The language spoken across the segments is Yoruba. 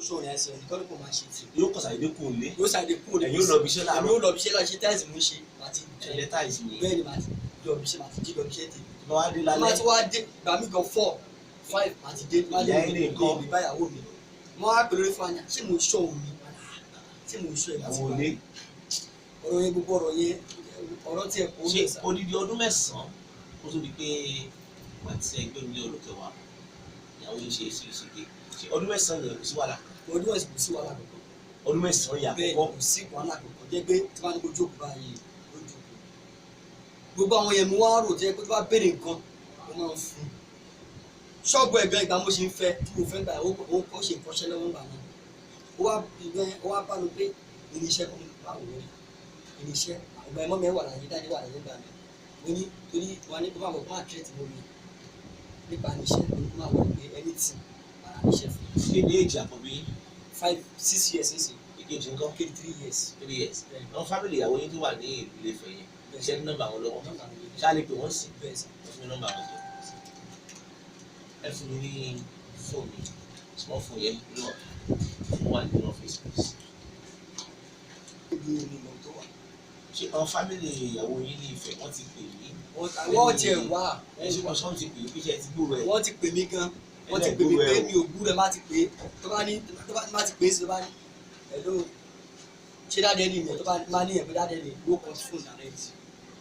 Ṣòro ẹsẹ̀ nìkan ló kò máa ṣe tì. Yóò kọ̀ sàdédé kù lé. Yóò ṣàdé kúrò ní. Ẹ̀yin ó lọ ibi iṣẹ́ Èmi láàárọ̀. ó lọ ibi iṣẹ́ láti ṣe táìsì mo ń ṣe, màá ti jẹ. Ẹ̀lẹ́ táìsì ni. Bẹ́ẹ̀ ni, màá ti lọ ibi iṣẹ́, màá ti jí lọ ibi iṣẹ́ tèmi. Bá wá dé Tí máa lálẹ́. ti wá dé, ìgbà mi gan 4, 5 màá ti dé. Máa dé Ìyá ilé nǹkan. Mi báyàwó mi. Mo wá pè lórí fún àyà, ṣé mo ṣọ́ òun ni? Ṣé mo ṣọ́ ẹ̀ láti Àwọn wá? òlé. Ọ̀rọ̀ yẹn, gbogbo ọ̀rọ̀ yẹn, ọ̀rọ̀ tí ẹ kò Ṣé ń sà. odidi ọdún 9 kó tó di pé wà tí ẹgbẹ́ ilé olùkẹwà ìyàwó yìí ṣe ṣégeṣége, ṣe ọdún 9 yẹn kò sí wàhálà? Ọdún ẹ̀sìn kò sí wàhálà kankan. Ọdún 9 yẹn Bẹ́ẹ̀, àkọ́kọ́. kò sí wàhálà kankan. Jẹ́ pé tí wọ́n á ní kó jókòó báyìí, ó jókòó. Gbogbo àwọn yẹn mo wá rò, jẹ́ pé tí wọ́n bá béèrè nǹkan, mo máa ń fún un. Ṣọ́ọ̀bù ẹ̀gán, ìgbà mo ṣe ń fẹ́, tí mo fẹ́ gbà, ó kọ́ ṣe ìkọ́ṣẹ́ lọ́wọ́ ńgbà náà. Ó wá ìgbà yẹn, ó wá bá mi pé irinṣẹ́ kan bá wò ó irinṣẹ́ ìgbà ẹ̀mọ́ mi wà láyé, dáadé wà láyé gbà mí. Mo ní torí wọn ní kó máa wọ̀, kó máa tírètì mọ́ mi nípa irinṣẹ́. Mo ní kó máa wọ̀ pé anything ara irinṣẹ́ fún mi. Kí ni èjì àkọ́bí? 5, 6 years nísìnyí. Ìkejì ńkọ́? Kéde 3 years. 3 years. Bẹ́ẹ̀. Àwọn family ìyàwó yín tó wà ní ìlú Ilé-Ifẹ̀ yẹn, ṣe ní nọ́mbà wọn lọ́wọ́? Nọ́mbà mi lè. Ṣáà lè pè wọ́n sí? Bẹ́ẹ̀ sà. Ẹ fún mi nọ́mbà wọn jọ. Ẹ fún mi ní fóònù mi, small phone yẹn ló wà nínú ọ́fíìsì, please. Ibi omi ìmọ̀ tó wà. Ṣé àwọn family ìyàwó yín ní Ifẹ̀, wọ́n ti pè yín? Wọ́n tiẹ̀ wá. Ẹ ṣe wọ́n ṣọ́ ti pè yín pé ṣe ti gbúrò ẹ̀? Wọ́n ti pè mí gan, wọ́n ti pè mí pé mi ò gbúrò ẹ̀. Má ti pè é, tó bá ní, tó bá má ti pè é sí, tó bá ní, "Hello, ṣé dáadé ni ìyẹn?" Tó bá má ní ẹ̀ pé dáadé ni, ló kọ́ fóònù direct.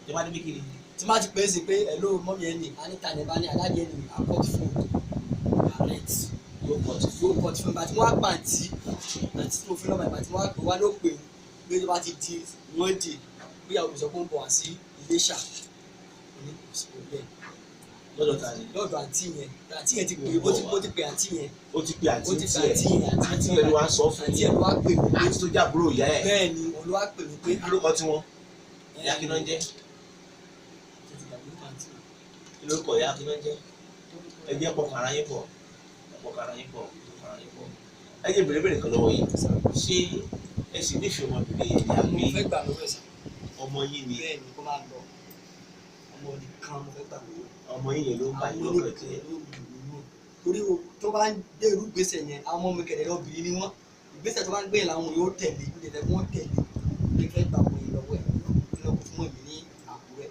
Ẹ bá níbi kiri. Tí má ti pè é sí pé, "Hello, mummy ẹ̀ ní," a ní ta ni ẹ bá ní adájẹ́ ni, a cut phone direct. Yóò pọ̀ tí Yóò cut phone. Ìgbà tí wọ́n á pa àǹtí tí mo fi lọ́mọ, ìgbà tí wọ́n á pè wá ló pè pé tó bá ti di Monday, bí àwọn olùsọ pé ń bọ̀ wá sí Iléṣà, mo ní kò sí problem. Lọ́dọ̀ ta ni? Lọ́dọ̀ àǹtí yẹn. Àǹtí yẹn ti pè, ó ti pè àǹtí yẹn. Ó ti pè àǹtí Ó ti pè tiẹ̀. Àǹtí yẹn. Àǹtí yẹn ló wá ń sọ fún Àǹtí yín? yẹn ló wá pè mí pé Àǹtí tó jábúrò ìyá ẹ̀? Bẹ́ẹ̀ ni, òun ló wá pè mí pé Kí ló kọ tí wọn ìyá kí ló ń jẹ́? Kí ló kọ ìyá kí ló ń jẹ́? Ẹ jẹ́ pọkàn ara yín pọ̀, ẹ pọkàn ara yín pọ̀, pọkàn ara yín pọ̀. Ẹ jẹ́ bèrè bèrè kan lọ́wọ́ yín. Ṣé ẹ sì nífẹ̀ẹ́ ọmọbìnrin yẹn ni Mo àbí? fẹ́ gbà lọ́wọ́ ẹ̀ sà. Ọmọ yín ni? Bẹ́ẹ̀ ni, kó máa lọ. Ọmọ nìkan mo fẹ́ gbà lọ́wọ́. Ọmọ yín yẹn ló ń bà yín Àwọn lọ́kàn oníkan jẹ́? ló dùn mí torí o tó bá ń gbé irú ìgbésẹ̀ yẹn, àwọn ọmọ mi kẹ̀dẹ̀ lọ́bìnrin ni wọ́n. Ìgbésẹ̀ tó bá ń gbé yẹn làwọn yóò tẹ̀lé. Ó lè fẹ́ kí wọ́n tẹ̀lé. Ó lè fẹ́ gbà wọ́n yẹn lọ́wọ́ ẹ̀ lọ́kọ̀ fún èmi ní Àkúrẹ́.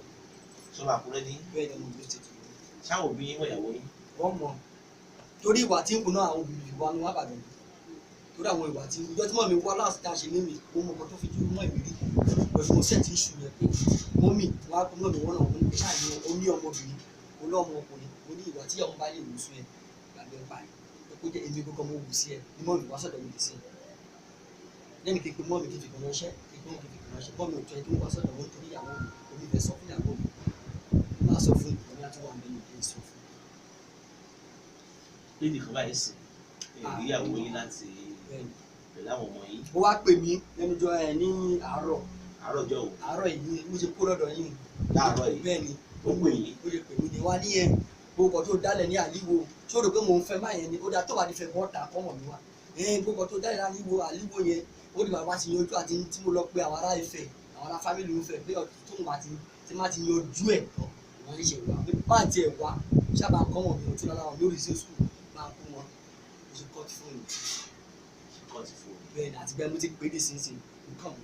Sọlá Àkúrẹ́ ní? Bẹ́ẹ̀ ni, ọmọ mi ti tù mí. Sáwọn òbí yín wọ̀ ìyàwó yín? Wọ́n mọ̀ torí ìwà tí ń kùnà àwọn obìnrin ìwà ni wọ́n bàjẹ́ torí àwọn ìwà tí ìjọ tí mọ̀ mi wá láti tá a ṣe ní mi, ó mọ̀ kan tó fi ju mọ́ ìrírí pẹ̀lú mo sẹ́ẹ̀tì iṣu yẹn pé mọ́mì wá kú mọ́ mi, wọ́n náà wọ́n ní ṣáà ní ó ní ọmọbìnrin, ó ní ọmọkùnrin, ó ní ìwà tí ọmọ bá lè wù sún ẹ gbàgbé ń pa ẹ pé kó jẹ́ èmi gbogbo mo wù sí ẹ ní mọ́mì wá sọ̀dọ̀ mi sí ẹ lẹ́nu kékeré. Mọ́mì kì í fi kàn ránṣẹ́ kékeré, mọ́mì kì í fi kàn ránṣẹ́. Mọ́mì ò tẹ́ tó wá sọ̀dọ̀ wọn torí ìyàwó mi, omi fẹ́ sọ fún ìyàwó mi, má sọ fún ìyàwó mi àti wà mí ní sọ fún. Lédè kan báyìí sìn ẹ rí ìyàwó yín láti Bẹ́ẹ̀ ni. Pẹ̀lú àwọn ọmọ yín? Ó wá pè mí lẹ́nu jọ ẹ ní àárọ̀. Àárọ̀ ọjọ́ wo? Àárọ̀ yìí, mo ṣe kó lọ́dọ̀ yín. Láàárọ̀ yìí? Bẹ́ẹ̀ ni. Ó pè yín? Ó ṣe pè mí ni wá ní ẹ gbogbo tó dálẹ̀ ní àlíwo, ṣé o rò pé mò ń fẹ́ má yẹn ni? Ó dáa, tó bá ní fẹ́ bọ́ ta kọ́mọ̀ mi wá ẹ gbogbo tó dálẹ̀ ní àlíwo, àlíwo yẹn ó ní bàbá ti yanjú àti tí mo lọ pé àwọn ará Ifẹ̀, àwọn ará family Ifẹ̀ pé ọ̀tún tó ń bá ti tí má ti yanjú ẹ̀ tán, wọ́n ní ṣe wá pé má tiẹ̀ wá sábà kọ́mọ̀ mi ò tún lọ́la wọn lórí sí school máa kó wọn. Mo ṣe cut fóònù. Kọ́ ti fò. Bẹ́ẹ̀ ni, àti bẹ́ẹ̀ mo ti pè é dé sínsìn nǹkan mi.